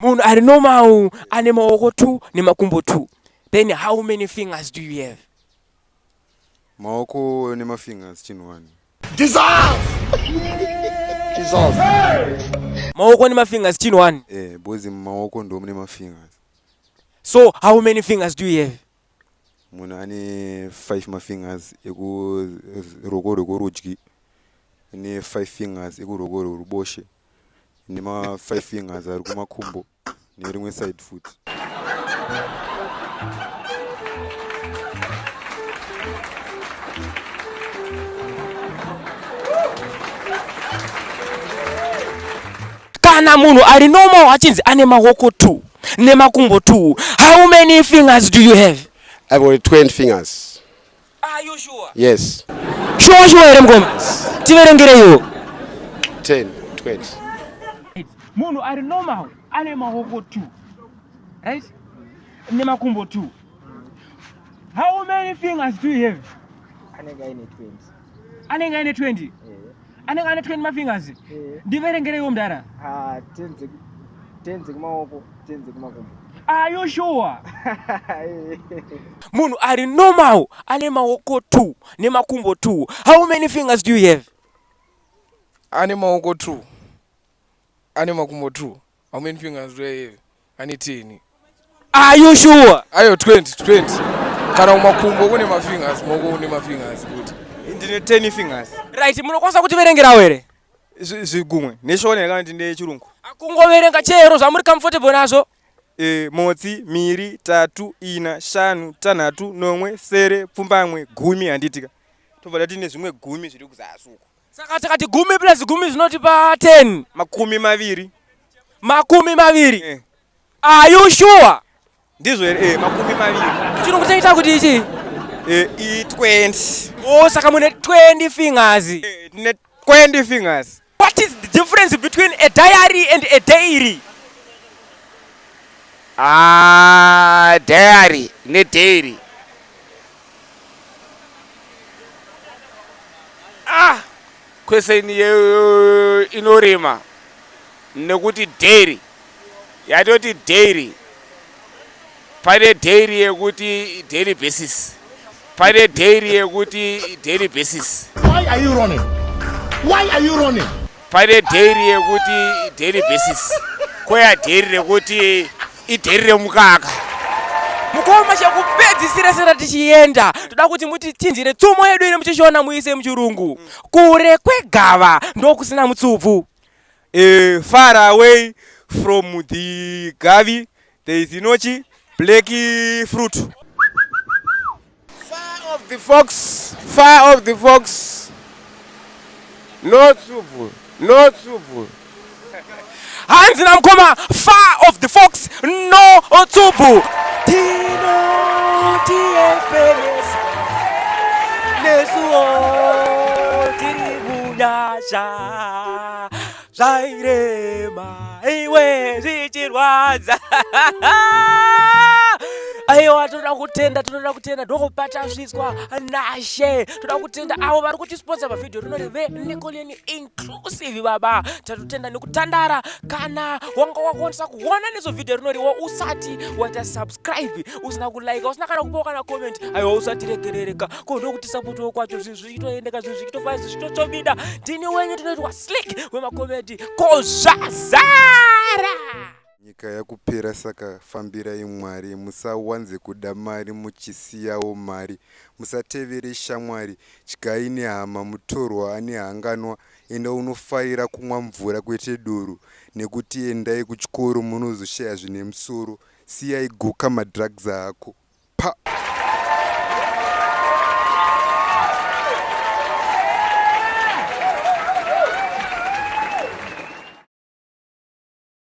Munhu ari normal ane maoko 2 nemakumbo 2. Then how many fingers do you have? Maoko nemafingers chinhu one. Maoko nemafingers chinhu one. Eh, because mumaoko ndo mune mafingers. So how many fingers do you have? Munhu ane 5 mafingers ekuruoko rwekurudyi ne 5 fingers ekuruoko rweruboshe nema 5 fingers ari kumakumbo nerimwe side futi. Kana munhu ari normal achinzi ane maoko 2 nemakumbo 2, how many fingers do you have? I've got 20 fingers. Are you sure? Yes. Sure sure here mukoma? Tiverengereiwo. 10, 20. Munhu ari normal ane maoko 2. Right? Nemakumbo 2. How many fingers do you have? Anenge aine 20. Anenge aine 20. Eh. Anenge aine 20 mafingers. Eh. Ndiverengereiwo mudara. Ah, 10 10 dzekumaoko, 10 dzekumakumbo. Are you sure? Munhu ari normal ane maoko 2 nemakumbo 2. How many fingers do you have? Ane maoko 2. Ane makumbo 2. How many fingers do I have? Ane 10. Are you sure? Ayo 20, 20. Kana kumakumbo kune mafingers, maoko kune mafingers futi. Ndine 10 fingers. Right, munokwanisa kutiverengerawo here? Zvigumwe neshona here kana kuti ndechirungu? Kungoverenga chero zvamuri comfortable nazvo. E, motsi, miri, tatu, ina, shanu, tanhatu, nomwe, sere, pfumbamwe, gumi handitika. Tobva tati nezvimwe gumi zviri kuzasi uko. Saka tikati gumi plus gumi zvinotipa 10. 20. 20. Eh. Are you sure? Ndizvo here? Eh, 20. Chirungu chaita kuti ichi? Eh, i 20. Oh, saka mune 20 fingers. Eh, tine 20 fingers. What is the difference between a diary and a dairy? Ah, diary ne dairy. Ah, question yeyo inorema nekuti dairy yatoti dairy pane dairy yekuti daily basis pane dairy yekuti daily basis. Why are you running? Why are you running? Pane dairy yekuti daily basis koya dairy rekuti idairy remukaka. Mukoma chekupedzisira sera tichienda toda kuti mutichinjire tsumo yedu ine muchishona muise muchirungu. Kure kwegava ndokusina mutsubvu. Eh, far away from the gavi there is no chi black fruit. Far of the fox, far of the fox. No tsubvu, no tsubvu. Hanzi namukoma far of the fox no tsubvu. Tinotiepenesa nesuwo tiri munyasha zvairema iwe zvichirwadza. Aiwa, toda kutenda, toda kutenda ndokupatasviswa nashe. Toda kutenda avo vari kutisponsa pavhidhiyo rinori veNicolin Inclusive. Baba, tatotenda nekutandara. Kana wanga wakwanisa kuona nezo vhidhiyo rinoriwo usati waita subscribe, usina kulike, usina kana kupawo kana comment, aiwa usatiregerereka ko ndokutisapotiwo kwacho zvinhu zvichitoendeka, zvinhu zvichitofaya, zvinhu zvichitotsvomida. Ndini wenyu tinoitwa Slick wemakomedi ko zvazara. Nyika yakupera saka fambirai Mwari musawanze kuda mari muchisiyawo mari musatevere shamwari dyai nehama mutorwa ane hanganwa enda unofarira kumwa mvura kwete doro nekuti endai kuchikoro munozoshaya zvine musoro siyai guka madrugs ako.